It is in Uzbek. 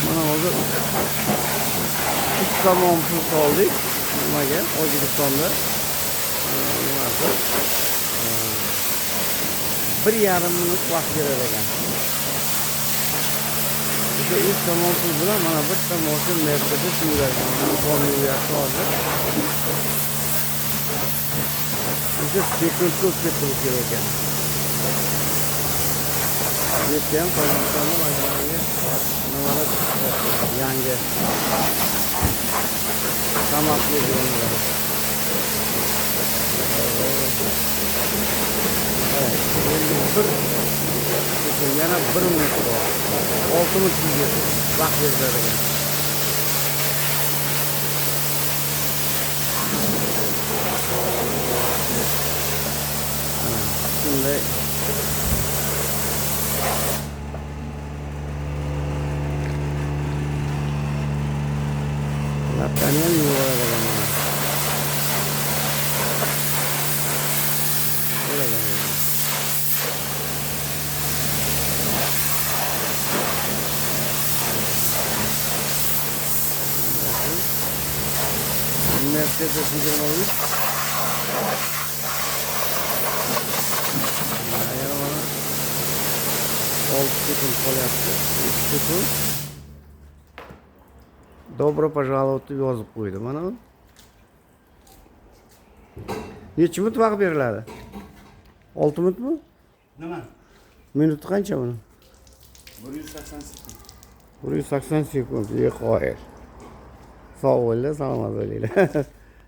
Mana hozir 3 somon pul soldik. Nimaga? Tojikistonda nimasi, 1,5 minut vaqt berar ekan. O'sha 3 somon pul bilan mana bitta moshin Mercedes yurar ekan. Mana polni yuvyapti hozir. O'sha sekundga o'tib ketdi kerak ekan. Bu yerda ham, Tojikistonda mana shunga nimalar chiqyapti, yangi самообслуживание. 51, yana 1 minut bor. 6 minut sizga vaqt berilar ekan. Mana shunday. Lattani ham yuvib oladi ekan mana. Bo'ladi. Mercedes 23. Yana mana 6 sekund qolyapti. 3 sekund. "Добро пожаловать" deb yozib qo'ydi. Mana bu. Necha minut vaqt beriladi? 6 minutmi? Nima? Minuti qancha buni? 180 sekund. 180 sekund. Qoyil. Sog' bo'linglar, salomat bo'linglar.